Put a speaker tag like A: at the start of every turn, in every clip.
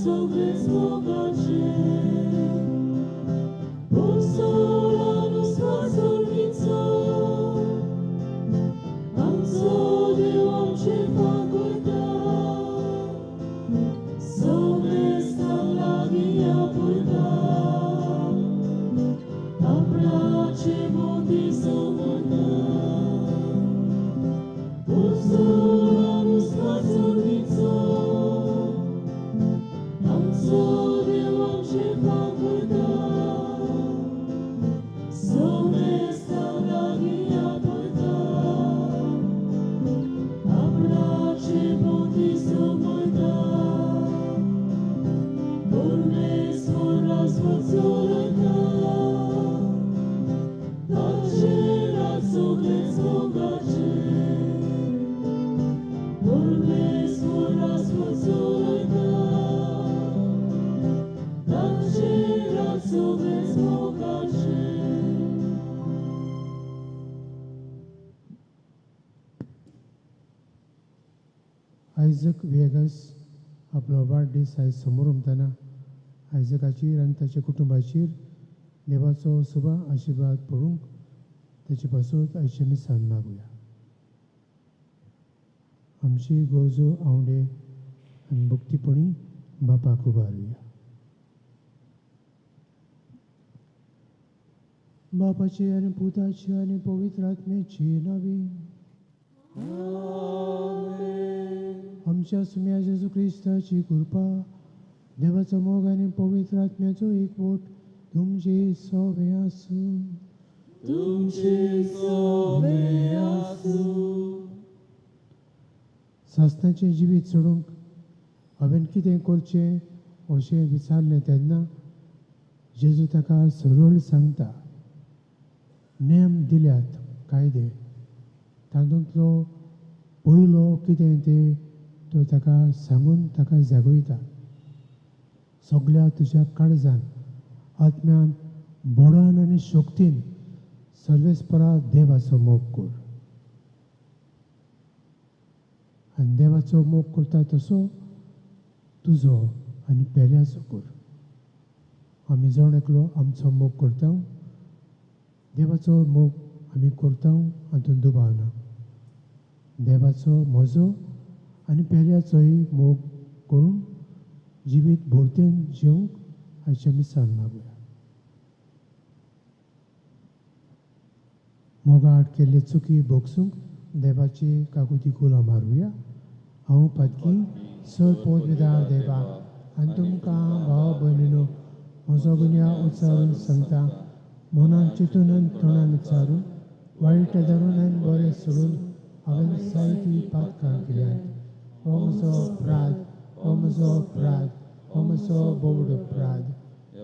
A: सगळेच मोगाचे पुरसोला नुस्वासोडणीचो आमचो देव आमचे फागुता सगळेस्तांक लागीं आपयता आपणाचे मोती समजता पुरसोला नुस्वासोडणीचो आमचो देव आमचे फागुता सगळेस्तांक लागीं आपयता आपणाचे मोती समजता परमेश्वर चलयता ताचें राज सगळेच मोगाचें परमेश्वर चलयता ताचें राज सगळेच मोगाचें.
B: आयजक वेगस आपलो वाडदीस आयज समोर आयजकाचेर आनी ताच्या कुटुंबाचेर देवाचो सुबा आशिर्वाद पडूंक ताचे पासून आयचे मिसान मागुया. आमची गरजो आवडे आनी भक्तीपणी बापाक उबारुया. बापाचे आनी पुताचे आनी पवित्र आत्म्याचे नांवी आमच्या सुम्या जेजू क्रिस्ताची कृपा, देवाचो मोग आनी पवित्र आत्म्याचो एकवट तुमचे सवे आसूं.
A: तुमचे सवे आसूं.
B: सासणाचें जिवीत सोडूंक हांवें कितें करचें अशें विचारलें तेन्ना जेजू ताका सरळ सांगता, नेम दिल्यात कायदे, तातूंतलो पयलो कितें तें तो ताका सांगून ताका जागयता. सगल्या तुज्या काळजान, आत्म्यान, बोडान आनी शक्तीन सर्वेस्परा देवाचो मोग कर. आनी देवाचो मोग करता तसो तुजो आनी पेल्याचो कर. आमी जण एकलो आमचो मोग करता, देवाचो मोग आमी करता हातूंत दुबाव ना. देवाचो म्हजो आनी पेल्याचोय मोग करून जिवीत भोरतेन जेवंक आयच्या मिसान मागुया. मोगाआड केल्ले चुकी भोगसूंक देवाची काकुती कुलां मारुया. हांव पातकी सर पोत विदार देवा आनी तुमकां भाव भयणीनो म्हजो गुन्यांव उच्चारून सांगता, मनान चिंतून आनी तोंडान उच्चारून वायट धरून आनी बरें सोडून हांवें जायतीं पातकां केल्यांत. हो म्हजो अपराध, हो म्हजो अपराध, हो म्हजो बोवड अपराध.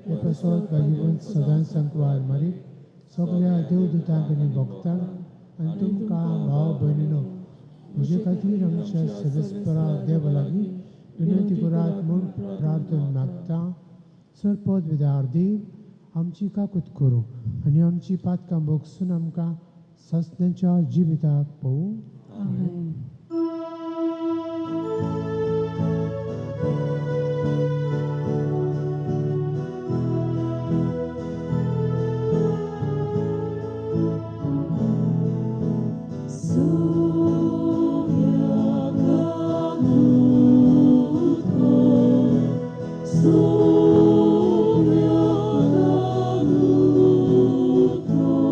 B: हे पासत भाग्यवंत सदांच सांकवार मारी सगल्या देवदूतांक आनी भक्तांक आनी तुमकां भाव भयणीनो म्हजे खातीर आमच्या सदस्परा देवा लागीं विनंती करात म्हूण प्रार्थना मागता. सरपद विदार देव आमची काकूत करूं आनी आमची पातकां भोगसून आमकां सासणाच्या जिविताक पळोवं.
C: आमेन.
A: Soumya Kakuto,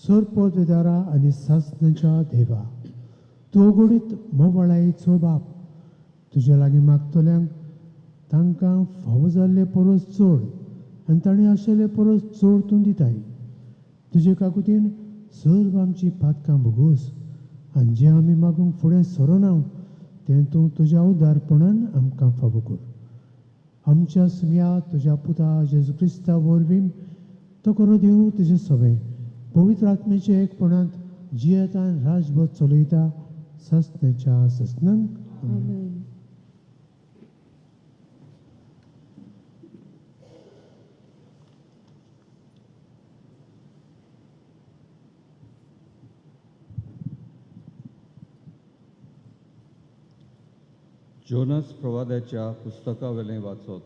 B: सोरपोतवेदारा आनी सासणाच्या देवा, तूं अगडीत मोवाळायेचो बाप, तुज्या लागीं मागतल्यांक तांकां फावो जाल्ले परस चड आनी तांणी आशिल्ले परस चड तूं दिताय. तुजे काकुतीन सर्व आमची पातकां भोगोस आनी जें आमी मागूंक फुडें सरोना तें तूं तुज्या उदारपणान आमकां फावो कर. आमच्या सुम्या तुज्या पुता जेजू क्रिस्ता वरवीं तो करो देव तुजें सवें पवित्र आत्म्याच्या एकपणांत जियेता आनी राजभर चलयता ससनाच्या ससनांक.
A: आमेन.
C: जोनस प्रवादाच्या पुस्तकावेलें वाचत.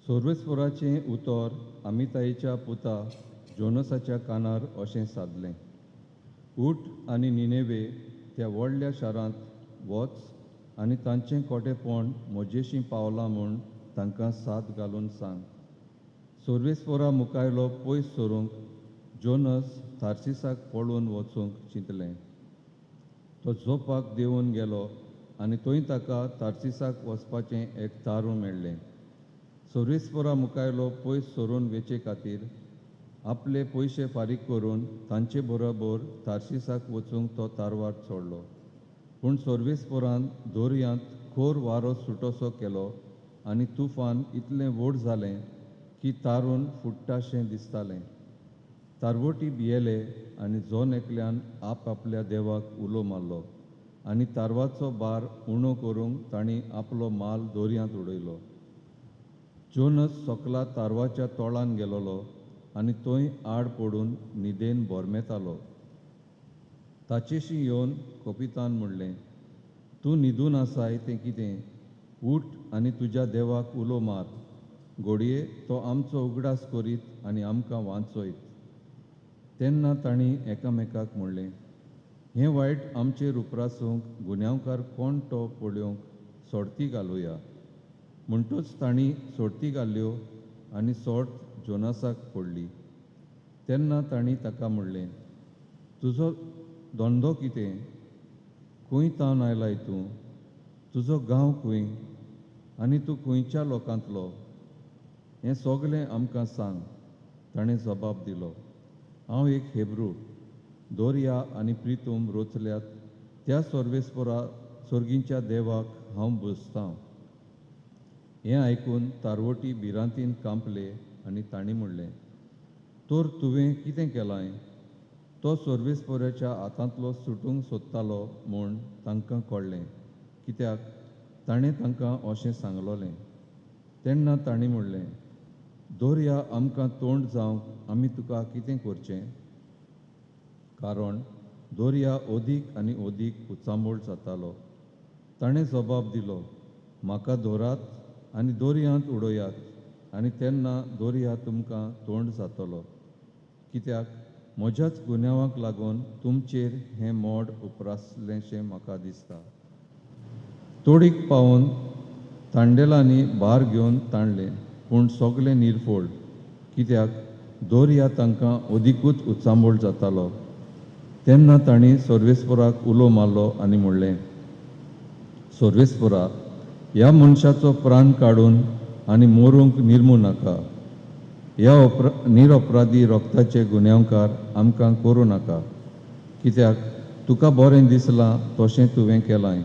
C: सोर्वेस्वराचें उतर अमिताईच्या पुता जोनसाच्या कानार अशें सादलें, उठ आनी निनेवे त्या व्हडल्या शारांत वच आनी तांचें कोटेपण म्हजेशीं पावलां म्हूण तांकां साद घालून सांग. सोर्वेस्वरा मुखायलो पयस सरूंक जोनस थार्सिसाक पळून वचूंक चिंतलें. तो झोपाक देंवून गेलो आनी थंय ताका तार्सिसाक वचपाचें एक तारूं मेळ्ळें. सोर्वेस्वरा मुखायलो पयस सरून वेचे खातीर आपले पयशे फारीक करून तांचे बरोबर तार्सिसाक वचूंक तो तारवार चडलो. पूण सोर्वेस्वरान दर्यांत खोर वारो सुटोसो केलो आनी तुफान इतलें व्हड जालें की तारून फुट्टाशें दिसतालें. तारवटी भियेले आनी जोन एकल्यान आप आपल्या देवाक उलो मारलो आनी तारवाचो भार उणो करूंक तांणी आपलो माल दर्यांत उडयलो. जोनस सकला तारवाच्या तोळान गेलोलो आनी थंय आड पडून न्हिदेन बोरमेतालो. ताचेशी येवन कपितान म्हणलें, तूं न्हिदून आसाय तें कितें? उठ आनी तुज्या देवाक उलो मार, घडये तो आमचो उगडास करीत आनी आमकां वांचयत. तेन्ना तांणी एकामेकाक म्हणलें, हें वायट आमचेर उपरासूंक गुन्यांवकार कोण तो पळोवंक सोडती घालुया. म्हणटूच तांणी सोडती घाल्यो आनी सोर्त जोनासाक पडली. तेन्ना तांणी ताका म्हणलें, तुजो धंदो कितें? खंय तावन आयलाय तूं? तुजो गांव खंय आनी तूं खंयच्या लोकांतलो? हें सगलें आमकां सांग. ताणें जबाब दिलो, हांव एक हेब्रू. दोर्या आनी प्रितूम रोचल्यात त्या सर्वेस्परा सर्गींच्या देवाक हांव बसतां. हें आयकून तारवटी भिरांतीन कांपले आनी तांणी म्हणलें, तर तुवें कितें केलां? तो सर्वेस्पराच्या हातांतलो सुटूंक सोदतालो म्हूण तांकां कळ्ळें, कित्याक ताणें तांकां अशें सांगलोलें. तेन्ना तांणी म्हणलें, दर्या आमकां तोंड जावंक आमी तुका कितें करचें? कारण दर्या अदीक आनी अदीक उचांबळ जातालो. ताणें जबाब दिलो, म्हाका धरात आनी दर्यांत उडयात आनी तेन्ना दर्या तुमकां तोंड जातलो, कित्याक म्हज्याच गुन्यांवाक लागून तुमचेर हें मोड उपरासलेंशें म्हाका दिसता. तोडीक पावून तांडेलांनी भार घेवन ताणलें, पूण सगलें निर्फोळ, कित्याक दर्या तांकां अदिकूच उचांबळ जातालो. तेन्ना तांणी सर्वेस्पराक उलो मारलो आनी म्हणलें, सर्वेस्परा, ह्या मनशाचो प्राण काडून आनी मरूंक निर्मू नाका. ह्या निरपराधी रोगताचे गुन्यांवकार आमकां करूं नाका, कित्याक तुका बरें दिसलां तशें तुवें केलां.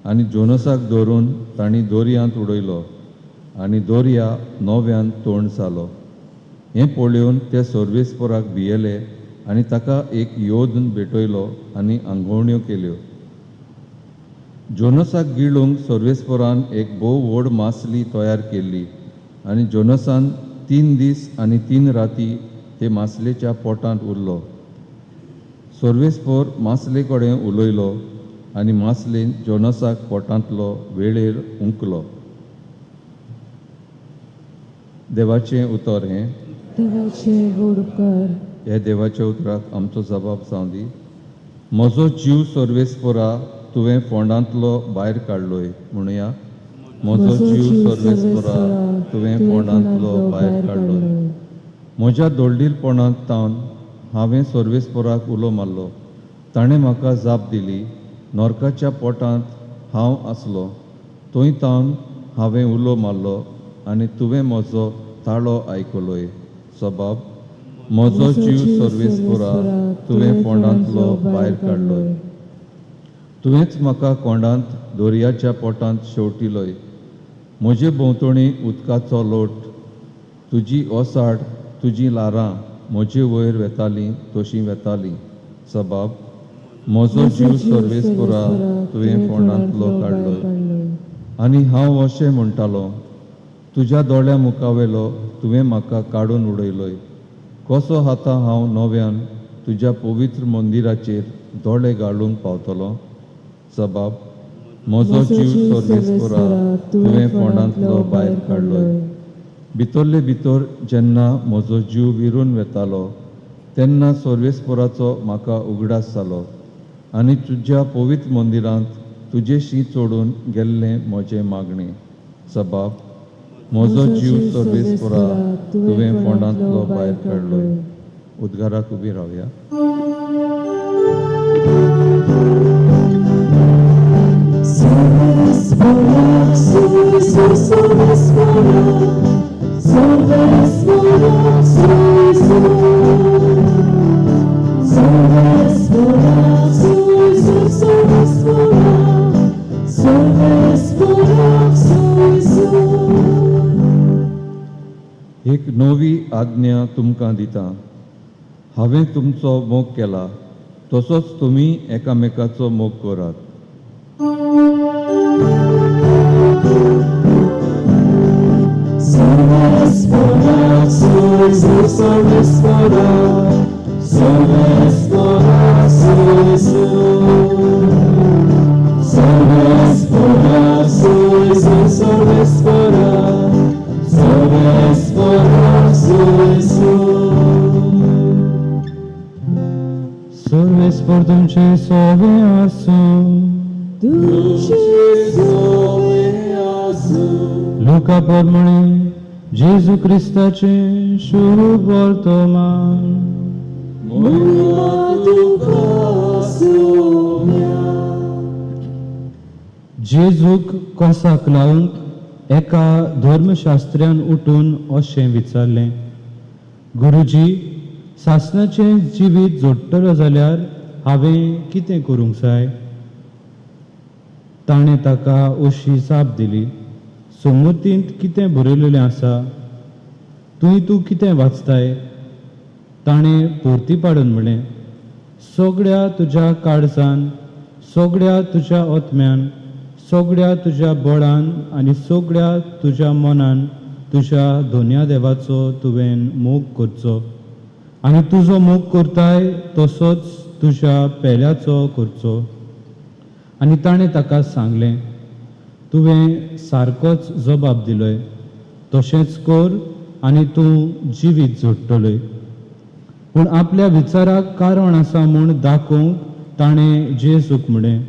C: आनी जोनसाक धरून तांणी दर्यांत उडयलो आनी दर्या नव्यान तोंड जालो. हें पळोवन ते सर्वेस्पराक भियेले आनी ताका एक योदन भेटयलो आनी आंगवण्यो केल्यो. जोनसाक गिळूंक सर्वेस्परान एक भोव व्हड मासली तयार केल्ली आनी जोनसान 3 दीस आनी 3 राती ते मासलेच्या पोटांत उरलो. सर्वेस्पर मासले कडेन उलयलो आनी मासलेन जोनसाक पोटांतलो वेळेर उंकलो. देवाचें उतर हें.
A: देवाचें व्हड उपकार.
C: ह्या देवाच्या उतराक आमचो जबाब जावं दी. म्हजो जीव सर्वेस्परा तुवें फोंडांतलो भायर काडलोय. म्हणुया, म्हजो जीव सर्वेस्परा तुवें फोंडांतलो भायर काडलोय. म्हज्या दोल्डीलपणांत तावन हांवें सर्वेस्पराक उलो मारलो. ताणें म्हाका जाप दिली. नरकाच्या पोटांत हांव आसलो, थंय तावन हांवें उलो मारलो आनी तुवें म्हजो ताळो आयकलोय. सबाब, म्हजो जीव सर्वेस्परा तुवें फोंडांतलो भायर काडलोय. तुवेंच म्हाका कोंडांत दर्याच्या पोटांत शेवटिलोय. म्हजे भोंवतणी उदकाचो लोट, तुजी ओसाड, तुजी ल्हारां म्हजे वयर वेतालीं तशीं वेतालीं. सबाब, म्हजो जीव सर्वेस्परा तुवें फोंडांतलो काडलोय. आनी हांव अशें म्हणटालो, तुज्या दोळ्या मुखावेलो तुवें म्हाका काडून उडयलोय. कसो आतां हांव नव्यान तुज्या पवित्र मंदिराचेर दोळे घालूंक पावतलो? सबाब, म्हजो जीव सर्वेस्परा तुवें फोंडांतलो भायर काडलोय. भितरले भितर जेन्ना म्हजो जीव विरून वेतालो तेन्ना सर्वेस्पराचो म्हाका उगडास जालो आनी तुज्या पवित्र मंदिरांत तुजेशी चडून गेल्लें म्हजें मागणें. सबाब, म्हजो जीव सर्वेस्परा तुवें फोंडांतलो भायर काडलोय. उद्गाराक उबी रावया. एक नवी आज्ञा तुमकां दिता. हांवें तुमचो मोग केला तसोच तुमी एकामेकाचो मोग करात.
D: सर्वेस्पर तुमचे सोवे आसूं. लुका प्रमाणे जेजू क्रिस्ताचे शुभ वर्तमान. जेजूक कोसाक लावंक एका धर्मशास्त्र्यान उठून अशें विचारलें, गुरुजी, सासणाचें जिवीत जोडटलो जाल्यार हांवें कितें करूंक जाय? ताणें ताका अशी जाप दिली, सोमुतींत कितें बरयलेलें आसा? थंय तूं कितें वाचताय? ताणें परती पाडून म्हणलें, सगळ्या तुज्या काळजान, सगळ्या तुज्या आत्म्यान, सगळ्या तुज्या बळान आनी सगळ्या तुज्या मनान तुज्या दोनया देवाचो तुवें मोग करचो आनी तुजो मोग करताय तसोच तुज्या पेल्याचो करचो. आनी ताणें ताका सांगलें, तुवें सारकोच जबाब दिलोय, तशेंच कर आनी तूं जिवीत जोडटलोय. पूण आपल्या विचाराक कारण आसा म्हूण दाखोवंक ताणें जेजूक म्हणलें,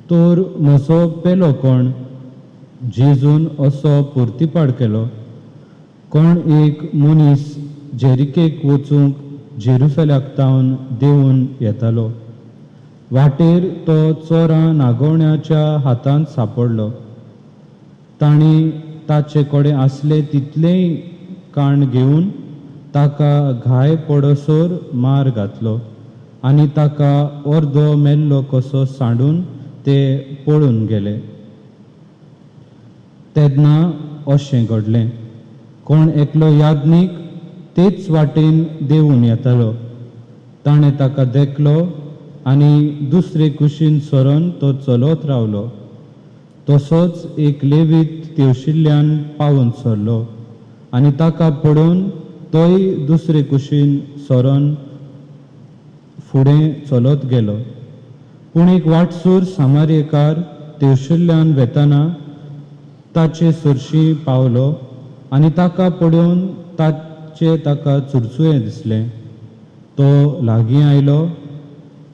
D: तर म्हजो पेलो कोण? जेजून असो परतिपाड केलो, कोण एक मनीस जेरिकेक वचूंक जेरुसल्याक तावन देंवून येतालो. वाटेर तो चोरां नागोवण्याच्या हातांत सांपडलो. तांणी ताचे कडेन आसले तितलेंय काण घेवन ताका घाय पडसर मार घातलो आनी ताका अर्दो मेल्लो कसो सांडून ते पळून गेले. तेन्ना अशें घडलें, कोण एकलो याज्ञीक तेच वाटेन देंवून येतालो. ताणें ताका देखलो आनी दुसरे कुशीन सरून तो चलत रावलो. तसोच एक लेवीत तेवशिल्ल्यान पावून सरलो आनी ताका पळोवन तोय दुसरे कुशीन सरून फुडें चलत गेलो. पूण एक वाटसूर सामारेकार तेवशिल्ल्यान वेताना ताचे सरशी पावलो आनी ताका पळोवन ताचे ताका चुरचुरें दिसलें. तो लागीं आयलो,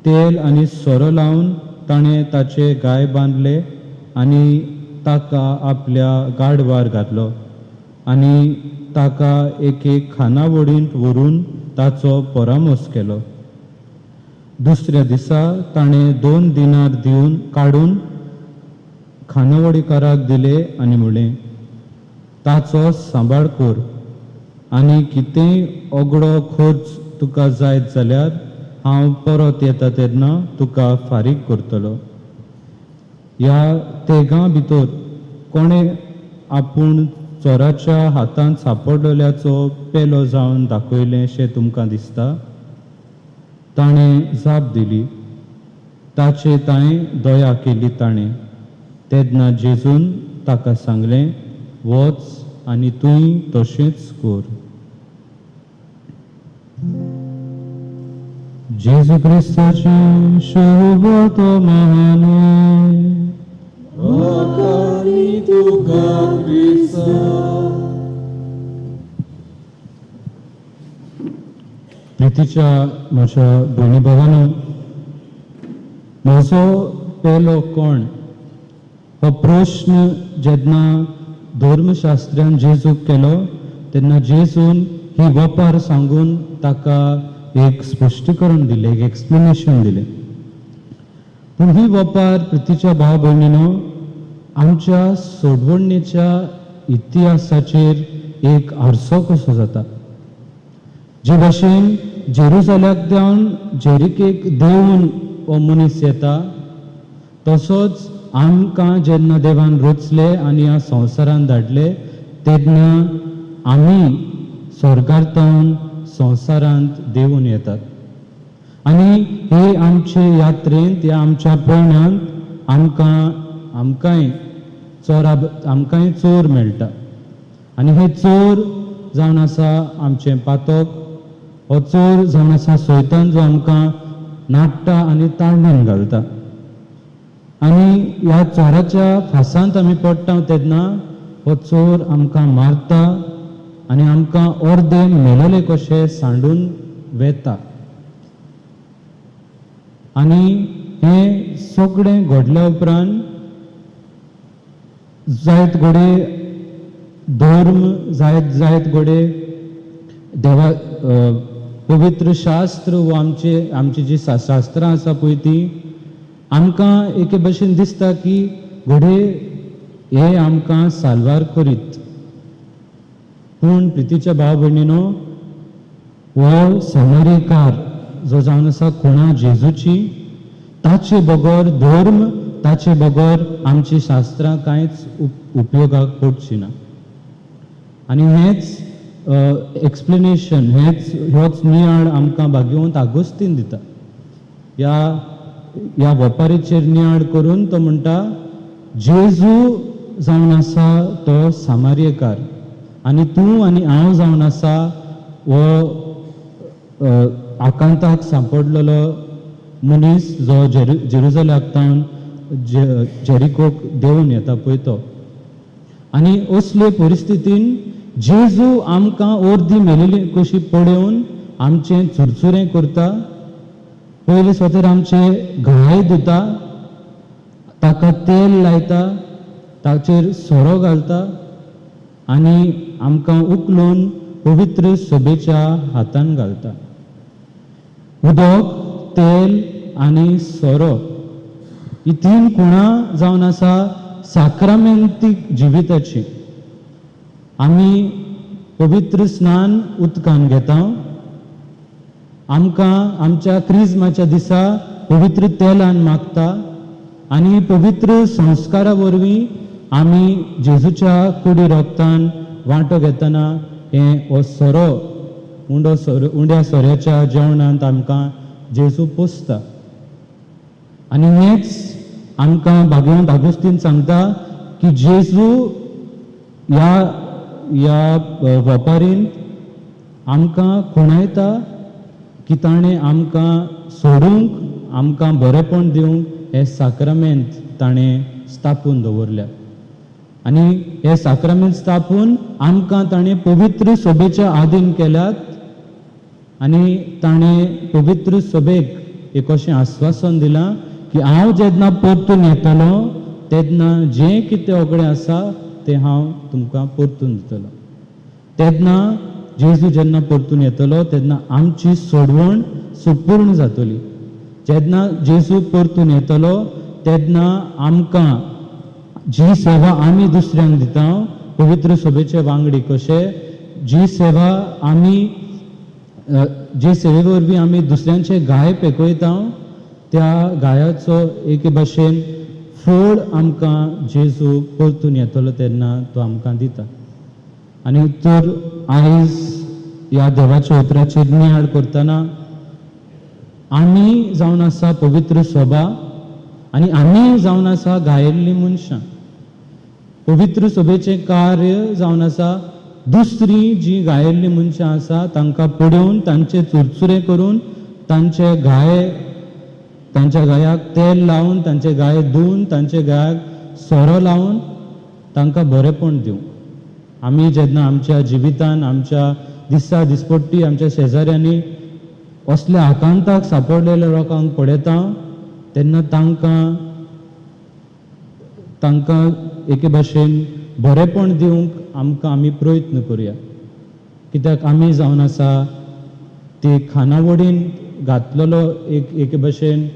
D: तेल आनी सोरो लावन ताणें ताचे गाय बांदले आनी ताका आपल्या गाडवार घातलो आनी ताका एके खानावळींत व्हरून ताचो परामोस केलो. दुसऱ्या दिसा ताणें 2 दिनार दिवन काडून खानावळीकाराक दिले आनी म्हणलें, ताचो सांबाळ कर आनी कितेंय ओगडो खर्च तुका जायत जाल्यार हांव परत येता तेन्ना तुका फारीक करतलो. ह्या तेगां भितर कोणें आपूण चोराच्या हातांत सापडलेल्याचो पेलो जावन दाखयलें शें तुमकां दिसता? ताणें जाप दिली, ताचे तांय दया केली ताणें. तेन्ना जेजून ताका सांगलें, वच आनी तूंय तशेंच कर. जेजू क्रिस्ताचें शोभतो महाने. प्रितीच्या म्हज्या भयणी भावानो, म्हजो पेलो कोण हो प्रश्न जेन्ना धर्मशास्त्र्यान जेजूक केलो तेन्ना जेजून ही वपार सांगून ताका एक स्पश्टीकरण दिलें, एक एक्सप्लेनेशन दिलें. पूण ही वपार प्रितीच्या भाव भयणीनो आमच्या सोडवणेच्या इतिहासाचेर एक आरसो कसो जाता. जे भाशेन जेरुजाल्याक देवन जेरिकेक देवून हो मनीस येता, तसोच आमकां जेन्ना देवान रचले आनी ह्या संवसारान धाडले तेन्ना आमी स्वर्गार तावन संवसारांत देवून येतात. आनी हे आमचे यात्रेंत, ह्या आमच्या पयणांत आमकां आमकांय चोरा आमकांय चोर मेळटा. आनी हे चोर जावन आसा आमचें पातक, हो चोर जावन आसा सैतान जो आमकां नाडटा आनी ताळणेन घालता. आनी ह्या चोराच्या फासांत आमी पडटा तेन्ना हो चोर आमकां मारता आनी आमकां अर्दे मेलले कशे सांडून वेता. आनी हें सगळें घडल्या उपरांत जायत घडये धर्म, जायत जायत घडये देवा पवित्र शास्त्र वो आमचे आमची जी शास्त्रां आसा पळय ती आमकां एके भशेन दिसता की घडये हे आमकां साल्वार करीत. पूण प्रितीच्या भाव भयणीनो, हो समारेकार जो जावन आसा कोणा जेजूची, ताचे बगर धर्म, ताचे बगर आमची शास्त्रां कांयच उपयोगाक पडची ना. आनी हेंच एक्सप्लेनेशन, हेंच होच नियाळ आमकां भाग्यवंत आगोस्तीन दिता. ह्या ह्या वेपारीचेर नियाळ करून तो म्हणटा, जेजू जावन आसा तो सामार्यकार आनी तूं आनी हांव जावन आसा हो आकांताक सांपडलेलो मनीस जो जेरुजलाक तावन जेरिकोक देंवून येता पळय तो. आनी असले परिस्थितीन जेजू आमकां अर्दी मेलेली कशी पळोवन आमचें चुरचुरें करता, पयले सुवातेर आमचे घाय धुता, ताका तेल लायता, ताचेर सोरो घालता आनी आमकां उखलून पवित्र सभेच्या हातान घालता. उदक, तेल आनी सोरो ही 3 खुणां जावन आसा साक्रामेंतीक जिविताची. आमी पवित्र स्नान उदकान घेता, आमकां आमच्या क्रिज्माच्या दिसा पवित्र तेलान मागता आनी पवित्र संस्कारा वरवीं आमी जेजूच्या कुडी रोगतान वांटो घेतना हें हो सोरो उंडो सोरो उंड्या सोऱ्याच्या जेवणांत आमकां जेजू पोसता. आनी हेंच आमकां भागवंत आगोस्तीन सांगता की जेजू ह्या ह्या वेपारींत आमकां खुणायता की ताणें आमकां सोडूंक, आमकां बरेपण दिवंक हें साक्रामेंत ताणें स्थापून दवरल्या. आनी हें साक्रामेंत स्थापून आमकां ताणें पवित्र सभेच्या आदीन केल्यात आनी ताणें पवित्र सभेक एक अशें आस्वासन दिलां की हांव जेन्ना परतून येतलो तेन्ना जें कितें ओगडें आसा तें हांव तुमकां परतून दितलो. तेन्ना जेजू जेन्ना परतून येतलो तेन्ना आमची सोडवण सुपूर्ण जातली. जेन्ना जेजू परतून येतलो तेन्ना आमकां जी सेवा आमी दुसऱ्यांक दिता, पवित्र सभेचे वांगडी कशे, जी सेवा आमी जे सेवे वरवीं आमी दुसऱ्यांचे घाय पेकयता, त्या घायाचो एके भाशेन फोड आमकां जेजू परतून येतलो तेन्ना तो आमकां दिता. आनी तर आयज ह्या देवाच्या उतराचेर नियाळ करतना आमी जावन आसा पवित्र सभा आनी आमी जावन आसा घायेल्लीं मनशां. पवित्र सभेचें कार्य जावन आसा दुसरी जी घायेल्लीं मनशां आसा तांकां पळोवन तांचे चुरचुरे करून तांचे घाये, तांच्या घायाक तेल लावन, तांचे घाये धुवन, तांचे घायाक सोरो लावन तांकां बरेंपण दिवं. आमी जेन्ना आमच्या जिवितान आमच्या दिसा दिसपट्टी आमच्या शेजाऱ्यांनी असल्या आकांताक सांपडलेल्या लोकांक पळयता तेन्ना तांकां तांकां एके भाशेन बरेंपण दिवंक आमकां आमी प्रयत्न करुया. कित्याक आमी जावन आसा ती खानावडीन घातलेलो एक एके भाशेन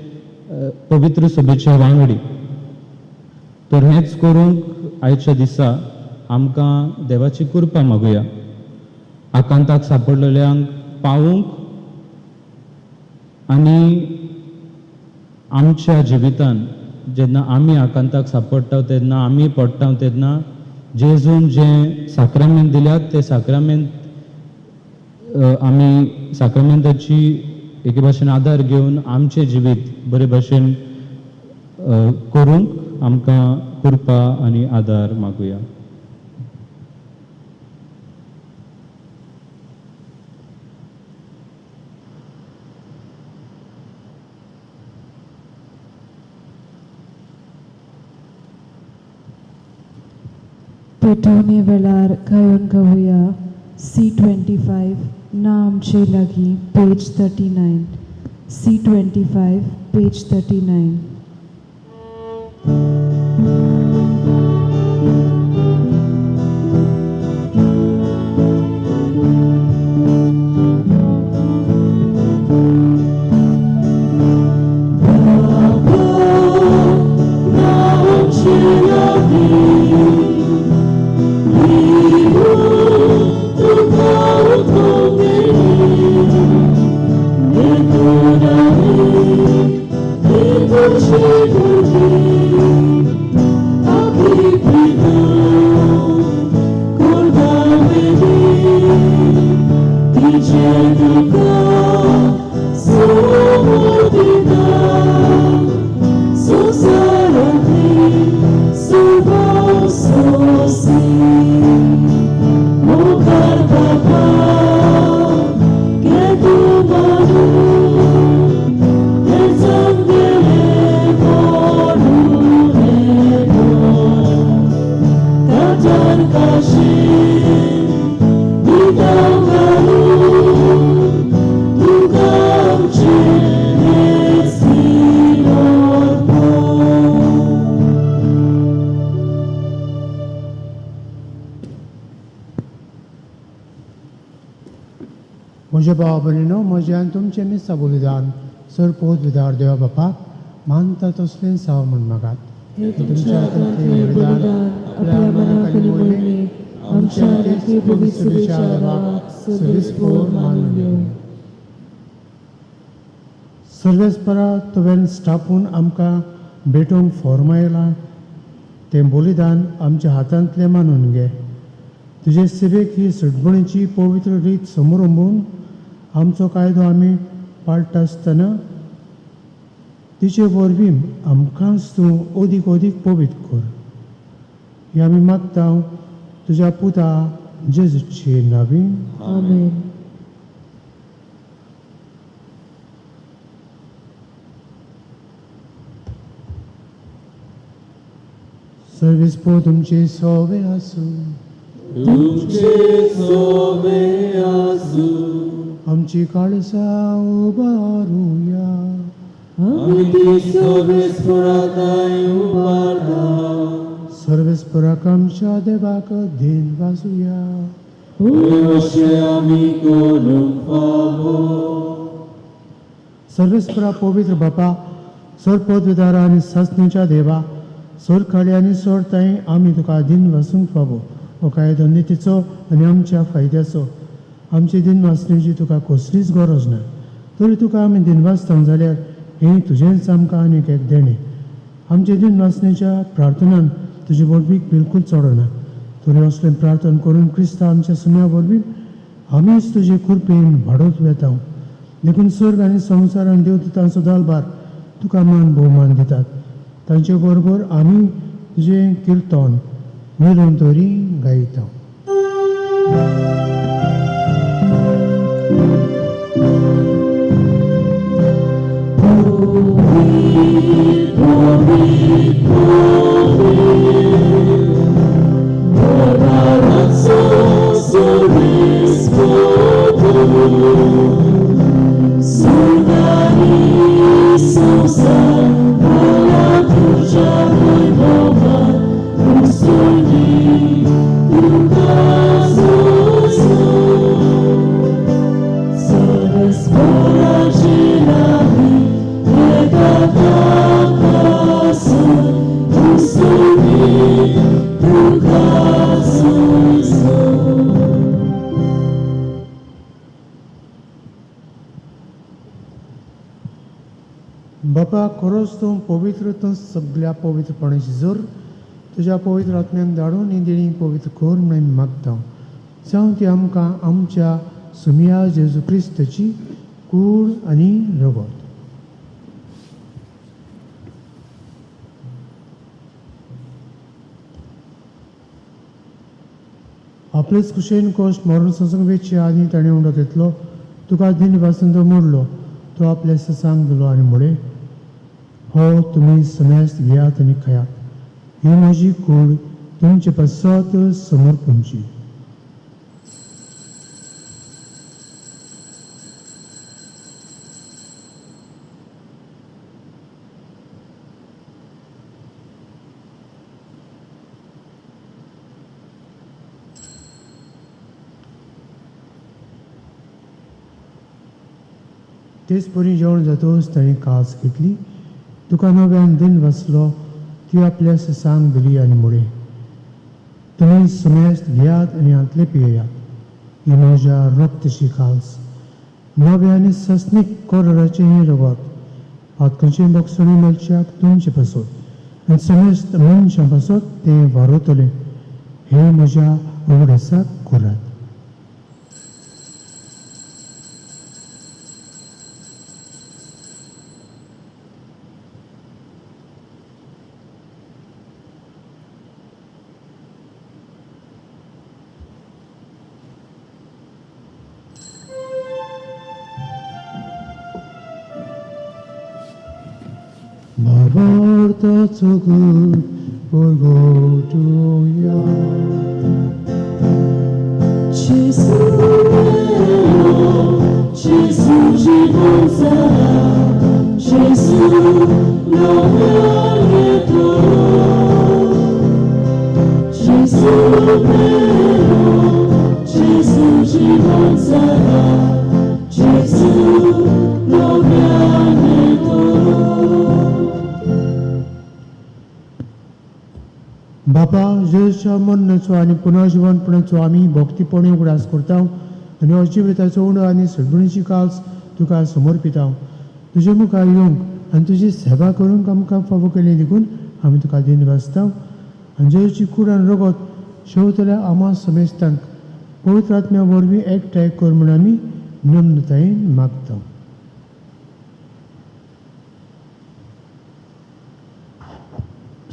D: पवित्र सभेचे वांगडी. तर हेंच करूंक आयच्या दिसा आमकां देवाची कृपा मागुया, आकांताक सांपडलेल्यांक पावूंक आनी आमच्या जिवितान जेन्ना आमी आकांताक सांपडटा तेन्ना, आमी पडटा तेन्ना जेजून जें साक्रामेंत दिल्यात तें साक्रामेंत आमी साक्रामेंताची एके भाशेन आदार घेवन आमचें जिवीत बरे भाशेन करूंक आमकां कृपा आनी आदार मागुया.
A: पेटोवणे वेळार गायोन गावया C25 ना आमचे लागीं पेज 39 C25 page 39.
B: म्हज्या भावा भयणीनो, म्हजें आनी तुमचें मिसां बलिदान सर पोत विदार देवा बापाक मानता तसलें साव म्हूण मागात.
A: हे तुमच्या हातांतलें बलिदान आपल्या मनाक आनी मोहिमेक आमच्या आनी पवित्र सभेच्या देवाक सर्वेस्पोर मानून घेवं.
B: सर्वेस्परा तुवें स्थापून आमकां भेटूंक फॉर्मायलां तें बलिदान आमच्या हातांतलें मानून घे. तुजे सेवेक ही सडबणीची पवित्र रीत समरंबून आमचो कायदो आमी पाळटा आसतना तिचे वरवीं आमकांच तूं अदीक अदीक पवित्र कर. हे आमी मागता तुज्या पुता जेजूचे नांवीन.
A: आमेन.
B: सर्वेस्पोर तुमचे सोवे आसूं.
C: तुमचे सोवे आसूं.
B: आमची काळजां उबारुया.
C: आमी ती सर्वेस्पराताय उबारता.
B: सर्वेस्पराक आमच्या देवाक then वाजुया.
E: अशें आमी करूंक फावो.
B: सर्वेस्परा पवित्र बापा, सर पदवीदारा आनी सासणेच्या देवा, सोर खाली आनी सोर ताई आमी तुका दिन वासूंक फावो. हो कायदो नितीचो आनी आमच्या फायद्याचो. आमचे दिन वाचण्याची तुका कसलीच गरज ना, तरी तुका आमी दिन वाचता जाल्यार हें तुजेंच आमकां आनीक एक देणें. आमचे दिन वाचण्याच्या प्रार्थनान तुजे वरवीं बिलकूल चडना, तरी असलें प्रार्थना करून क्रिस्ता आमच्या सुम्या वरवीं आमीच तुजे कृपेन वाडत वेता. देखून स्वर्ग आनी संवसार आनी देवदूतांचो दलबार तुका मान भोवमान दितात. तांचे बरोबर आमी तुजें किर्तन निरंतरी गायता. बापा, खरोच तूं पवित्र, तूं सगल्या पवित्रपणाची जोर. तुज्या पवित्र आत्म्याक धाडून ही देणी पवित्र कर म्हणून मागता. जावं ती आमकां आमच्या सुमिया जेजू क्रिस्ताची कूड आनी रगत. आपलेच कुशेन कोश्ट मरण संसंग वेचे आनी ताणें उंडो घेतलो, तुका दिन वासून तो मोडलो, तो आपल्या ससांक दिलो आनी म्हळें, हो तुमी समेस्त घेयात आनी खायात, ही म्हजी कूड तुमचे पासत समर्पणची. तेच परी जेवण जातकच ताणें कास घेतली, तुका नव्यान दिन वाचलो, ती आपल्या ससांक दिली आनी म्हळें, तुमी समेस्त घेयात आनी हांतले पियेयात, ही म्हज्या रक्तची काल्स, नव्या आनी सस्नीक कोरराचें हें रगत, पातकांचें बोगसणें मेळच्याक तुमचे पासत आनी समेस्त मनशां पासत तें वारवतलें. हें म्हज्या उगडासाक करात. So good for go to ya.
E: Gesù mio, Gesù ci Gesù non mi. Gesù mio, Gesù ci Gesù non mi.
B: बापा, जेजूच्या मरणाचो आनी पुनर्जिवनपणाचो आमी भक्तीपणी उगडास करता आनी अजिविताचो उणो आनी सडबणीची काल्स तुका समर्पिता. तुजे मुखार येवंक आनी तुजी सेवा करूंक आमकां फावो केली देखून आमी तुका दिन वाचता. आनी जेजूची कूड आनी रगत शेवतल्या आमा समेस्तांक पवित्र आत्म्या वरवीं एकठांय कर म्हूण आमी नम्रतायेन मागता.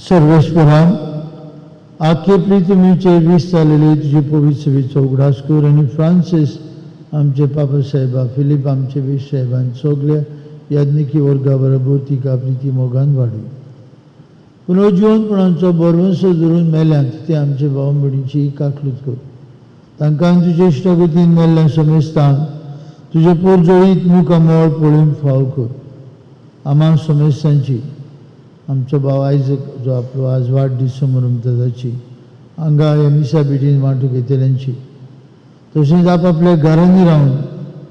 F: सर्वेस्परा, आखे प्रितमीचे वीस जालेले तुजे पवित्र सेवेचो उगडास कर आनी फ्रांसीस आमचे पापा साहेबा, फिलीप आमचे वीस साहेबान सगल्या याज्ञिकी वर्गा बरोबर तिका प्रिती मोगान वाडय. पुनर्जिवनपणाचो बरवंस धरून मेल्यांत ते आमचे भाव भयणीची काकलूत कर. तांकां तुजे इश्टागतीन मेल्ल्या समेस्तान तुजे पोरजोळीत मुखामळ पळोवंक फाव कर. आमा समेस्तांची, आमचो भाव आयजक जो आपलो आज वाडदीस समरमता ताची, हांगा ह्या मिसा भेटीन वांटो घेतल्यांची, तशेंच आपआपल्या घरांनी रावन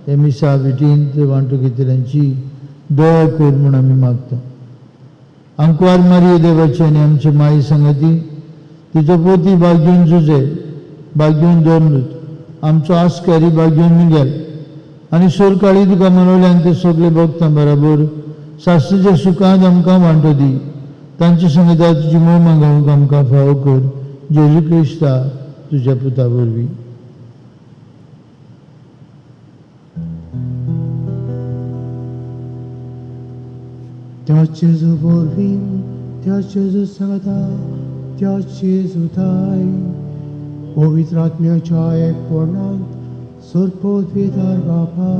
F: हे मिसा भेटीन ते वांटो घेतल्यांची दया कर म्हूण आमी मागता. आंकवार मारिये देवाची आनी आमचे माई संगती तिचो पोती बागेवन जुजे बागेवन दोन आमचो आस्कारी बागेवन मिगेल आनी सोरकाळी तुका मनवल्यान ते सगळे भक्तां बराबर सास्त्रीच्या सुखांत आमकां वांटो दी. तांचे संगता तुजी मोहिमा गावंक आमकां फावो कर जेजू क्रिस्ता तुज्या पुता वरवीं.
B: त्या जेजू वरवीं, त्या जेजू सांगता, त्या जेजू थाय पवित्र आत्म्याच्या एकपणांत सरपोतविदार बापा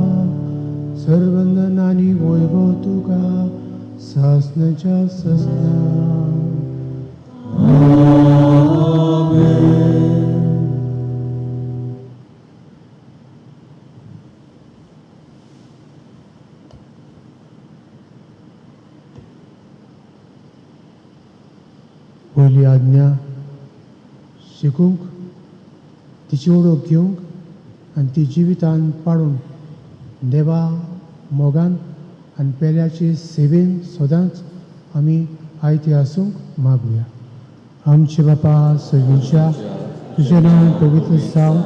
B: सर्वंदन आनी वैभव तुका सासनाच्या ससना. पयली आज्ञा शिकूंक, तिची ओळख घेवंक आनी ती जिवितान पाडून देवा मोगान आनी पेल्याचे सेवेन सदांच आमी आयते आसूंक मागुया. आमचे बापा सगळींच्या तुजें नांव पवित्र जावं,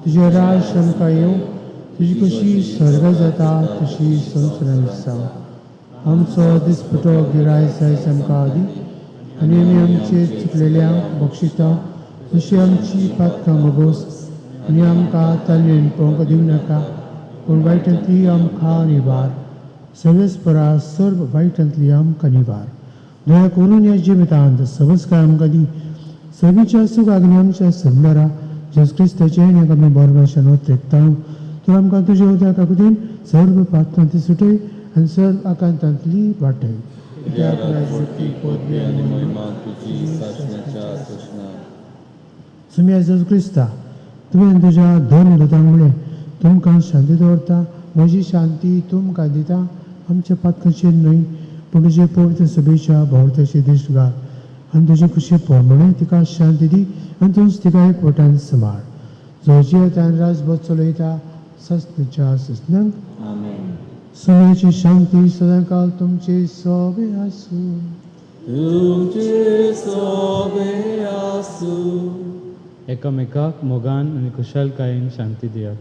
B: तुजें राज आमकां येवं, तुजी कशी स्वर्ग जाता तशी संवसारांत जावं. आमचो दिसपटो गिराय जायत आमकां आदी आनी आमी आमचे चुकलेल्यांक बक्षिता तशी आमची पातकां मगोस आनी आमकां तालमेन पळोवंक दिवं नाका, पूण वायटांतली आमकां निवार. सर्वेस्परा सर्व वायटांतली आमकां निवार. दया करून ह्या जिवितांत सवस्काय आमकां दी. सगळीच्या सुखाक आनी आमच्या संबरा जेजू क्रिस्ताचें आमी बरोबर नोत्रेकता तर आमकां तुज्या उदका खातीर सर्व पातकांतली सुटय आनी सर्व आकांतांतली वाटय. सुम्या जेजू क्रिस्ता तुवें तुज्या धर्म दुतांक म्हणलें तुमकां शांती दवरता, म्हजी शांती तुमकां दिता, आमच्या पातकाचेर न्हय पूण तुजे पवित्र सभेच्या भोंवतणचे दिश्ट घाल आनी तुजे खुशी प्रमाणे तिका शांती दी आनी तूंच तिका एक वटान सांबाळ. जो जियेता राजभर चलयता सस्नाच्या सस्नांक. सुम्याची शांती सदांकाल तुमचे सोबे आसूं.
C: तुमचे सोबे आसूं.
D: एकामेकाक मोगान आनी खुशालकायेन शांती दियात.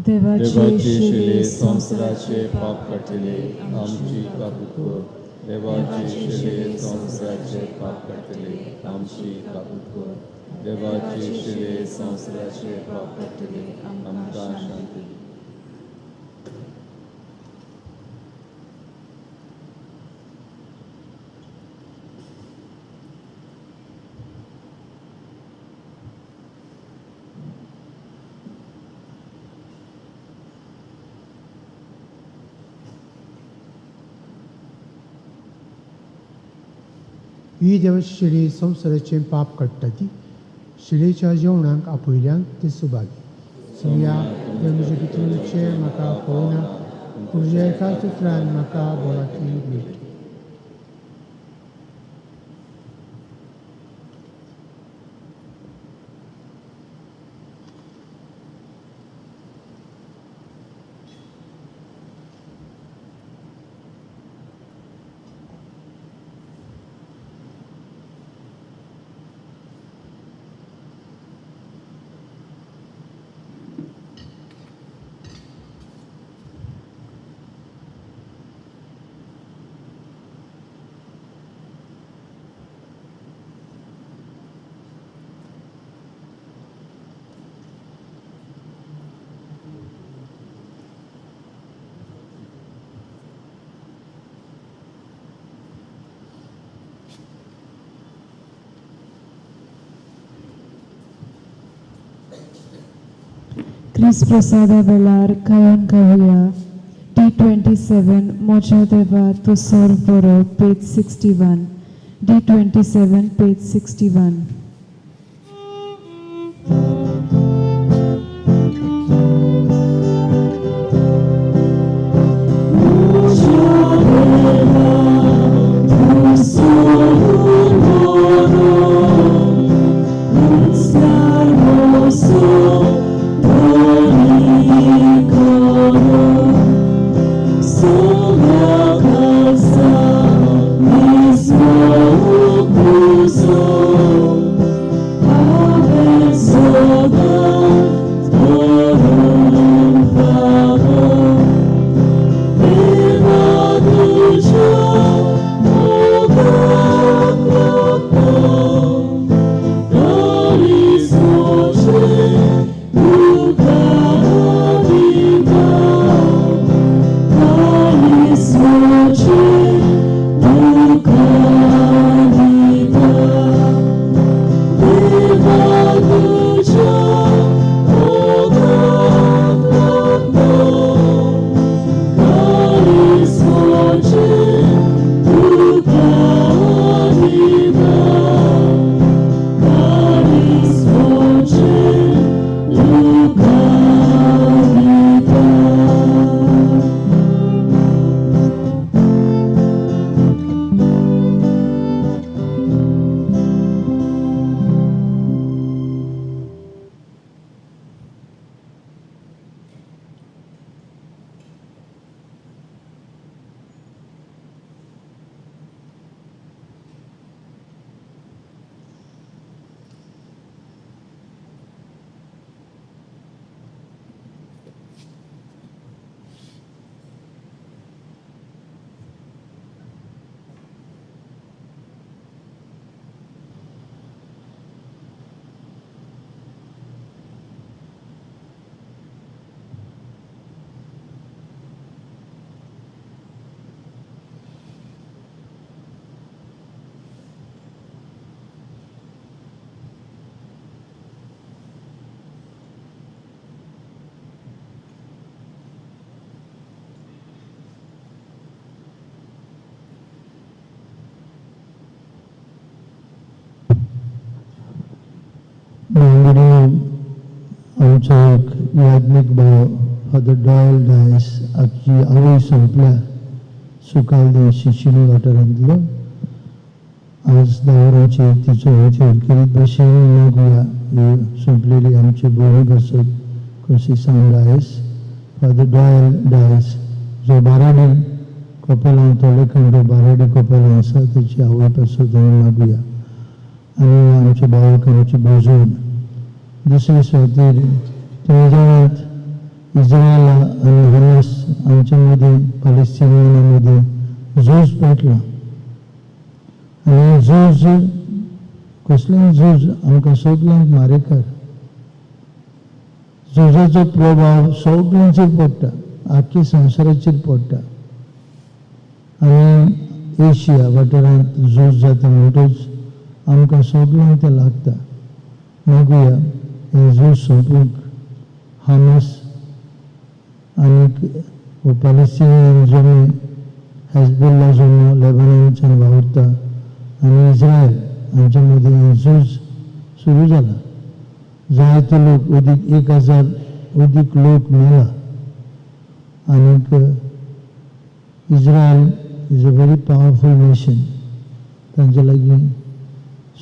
E: देवाचे
C: शिले संवसाराचे पाप काडटले आमची काकूत कर. देवाचे शिले संवसाराचे पाप काडटले आमची काकूत कर. देवाचे शिले संवसाराचे पाप काडटले आमकां शांती दी.
B: ही देवाची शिडी संवसाराचें पाप काडटा ती शिडेच्या जेवणाक आपयल्यान ते सुभागी. सुया म्हजे भितरचे म्हाका पळोवना, पूण तुज्या एका चित्रान म्हाका भलायकी मेळटा.
A: क्रिस प्रसादा वेळार गायन गावया D27 मोज्या देवा तूं सर्व बरो पेज 61 D27 page 61.
E: Thank you.
F: भांगडिनो आमचो एक याज्ञीक भाव फादर डॉयल डायस हाची आवय सोंपल्या सुकालदे शिशिणी वाठारांतलो. आज 10 वरांचेर तिचो होतेर केरीत भशेन मागुया ही सोंपलेली आमची भोंवडी बसत कोन्सेसांव डायस, फादर डॉयल डायस जो बाराडी कोपेलांव तोलेखंडो बाराडी कोपेलांव आसा तेची आवय पासत आमी मागुया. आनी आमच्या भावकांची भोजन दुसरे सुवातेर तुमी जाणात इज्रायला आनी हमास हांचे मदीं पॅलेस्टिनियना मदीं झूज पेटलां आनी झूज कसलेंय झूज आमकां सगल्यांक मारेकार. झुजाचो प्रभाव सगल्यांचेर पडटा, आख्खे संवसाराचेर पडटा. आनी एशिया वाठारांत झूज जाता म्हणटच आमकां सगल्यांक तें लागता. मागुया हें झूज सोंपूंक हामास आनीक पॅलेस्टिनियन जमो हेजबुल्ला जमो लेबनानच्यान वावुरता आनी इज्रायल हांचे मदीं हें झूज सुरू जालां. जायते लोक अदीक 1000 अदीक लोक मेला. आनीक Israel is a very powerful nation. तांचे लागीं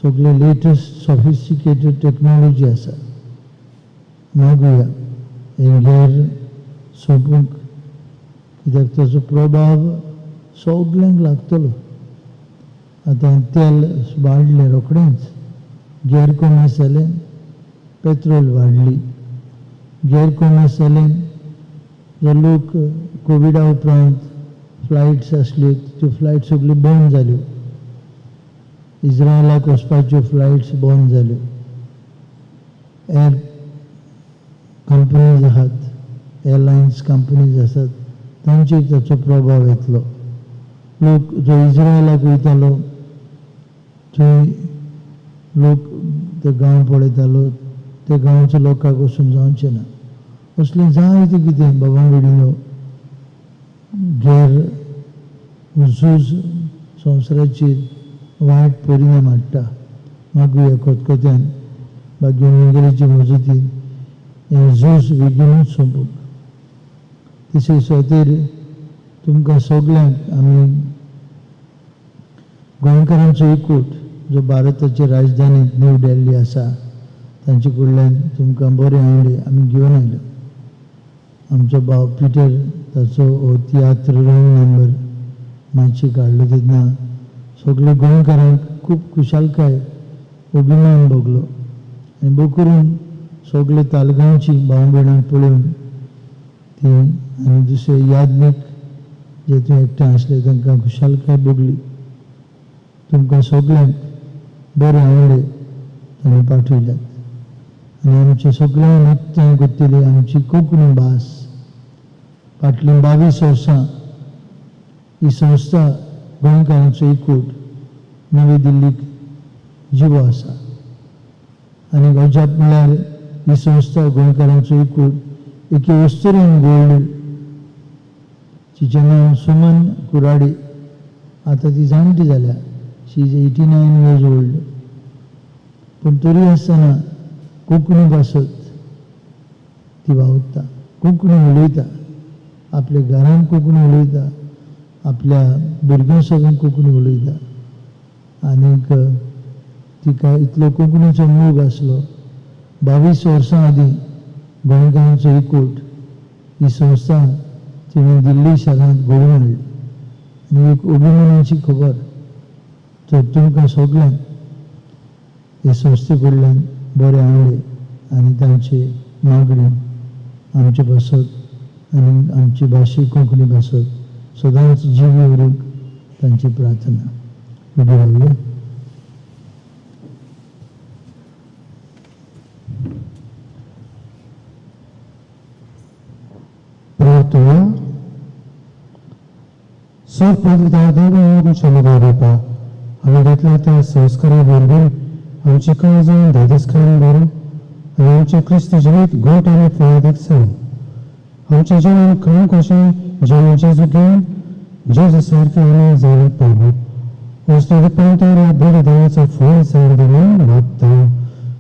F: सगळे लेटस्ट सॉफिस्टिकेटेड टॅक्नॉलॉजी आसा. मागुया हें गेर सोंपूंक, कित्याक ताचो प्रभाव सगल्यांक लागतलो. आतां तेल वाडलें रोखडेंच, गेर कोमेस जालें, पेट्रोल वाडली, गेर कोमेस जालें, जो लोक कोविडा उपरांत फ्लायट्स आसल्यो त्यो फ्लायट सगल्यो बंद जाल्यो. इज्रायलाक वचपाच्यो फ्लायट्स बंद जाल्यो. एअर कंपनीज आहात, एअरलायन्स कंपनीज आसात, तांचेर ताचो प्रभाव येतलो. लोक जो इज्रायलाक वयतालो थंय लोक ते गांव पळयतालो, ते गांवच्या लोकांक वचून जावचें ना. असलें जायतें कितें बाबा वडिलो गेर झूज संवसाराचेर वायट परिणाम हाडटा. मागुया खतखत्यान बाकी मिंगेलीचे मजतीन हें झूज बेगीनूच सोंपूंक. तिसरे सुवातेर तुमकां सगल्यांक आमी गोंयकारांचो एकूट जो भारताची राजधानी न्यू दिल्ली आसा तांचे कडल्यान तुमकां बरे आंवडे आमी घेवन आयले. आमचो भाव पिटर ताचो हो तियात्र रॉंग नंबर मातशी काडलो तेन्ना सगळे गोंयकारांक खूब खुशालकाय अभिमान भोगलो. आनी भोव करून सगळे तालगांवची भाव भयणांक पळोवन ती आनी दुसरे याज्ञीक जे थंय एकठांय आसले तांकां खुशालकाय भोगली. तुमकां सगल्यांक बरे आंवडे तांणी पाठयल्यात. आनी आमचे सगळ्यांक एकठांय करतली आमची कोंकणी भास फाटलीं 22 वर्सां ही संस्था गोंयकारांचो एकूट नवी दिल्लीक जिवो आसा. आनी अजाप म्हळ्यार ही संस्था गोंयकारांचो एकूट एके अस्तुरेन घडली तिचें नांव सुमन कुराडी. आतां ती जाणटी जाल्या, she is 89 years old. पूण तरी आसतना कोंकणी भासत ती वावुरता, कोंकणी उलयता, आपल्या घरांत कोंकणी उलयता, आपल्या भुरग्यां सगळ्यांक कोंकणी उलयता. आनीक तिका इतलो कोंकणीचो मोग आसलो. 22 वर्सां आदीं गोंयकारांचो एकूट ही संस्था तिणें दिल्ली शारांत घडोवन हाडली. आनी एक अभिमानाची खबर तर तुमकां सगल्यांक हे संस्थे कडल्यान बरे आंवडे आनी तांची मागणी आमचे पासत आनी आमची भाशे कोंकणी भासत सदांच जिवी उरूंक तांची प्रार्थना. उबी रावया.
B: प्रार्थना. सोर देवा आमच्या बापा, आमी घेतल्या त्या संस्कारा वरवीं आमची काळजां धादोसकायेन भरून आनी आमचें क्रिस्त जिवीत घट आनी फळादीक जावं. आमच्या जिवन खंय कशें जिवन जेजू घेवन जेजू सारकें आमी जावंक पावूं. असलो रुपांतर ह्या बऱ्या देवाचो फळ जावन दिवन मागता.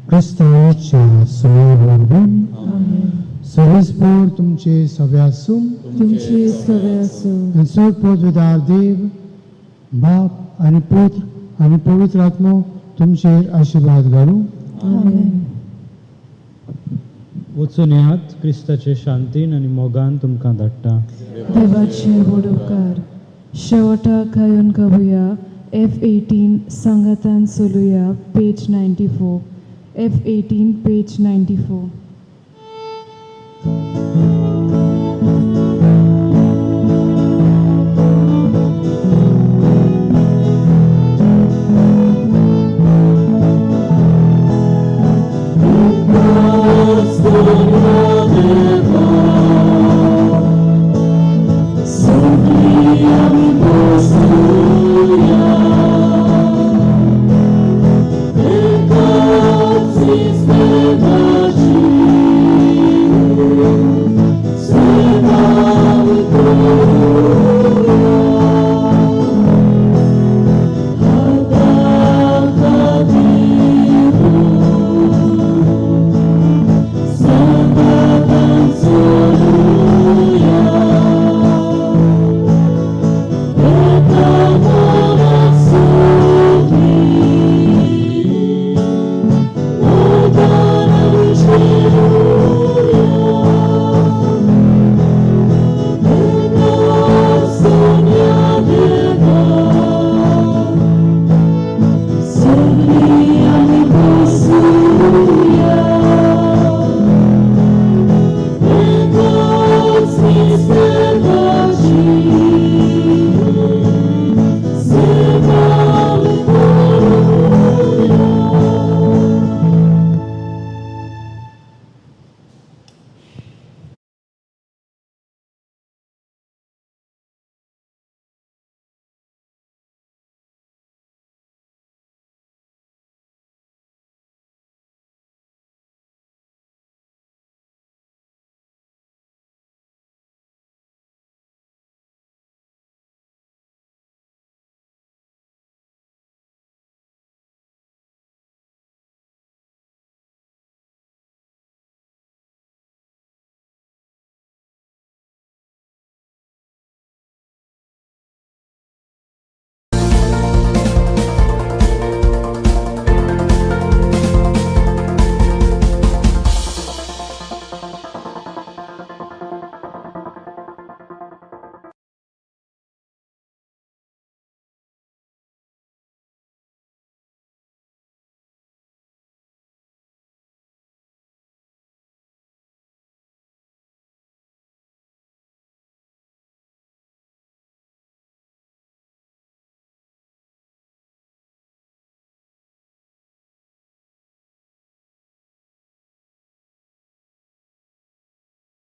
B: क्रिस्तांवाच्या सुमे वरवीं.
A: आमेन.
B: सरेस्पोर तुमचे सगळे आसूं.
A: तुमचे सगळे आसूं.
B: आनी सोड पोतवेदार देव बाप आनी पुत्र आनी पवित्र आत्मो तुमचेर आशिर्वाद घालूं.
A: आमेन.
D: वचून येयात. क्रिस्ताचे शांतीन आनी मोगान तुमकां धाडटा.
A: देवाचे व्हड उपकार. शेवटाक गायोन गावया F18 सांगातान चलुया, page 94, F18, page 94.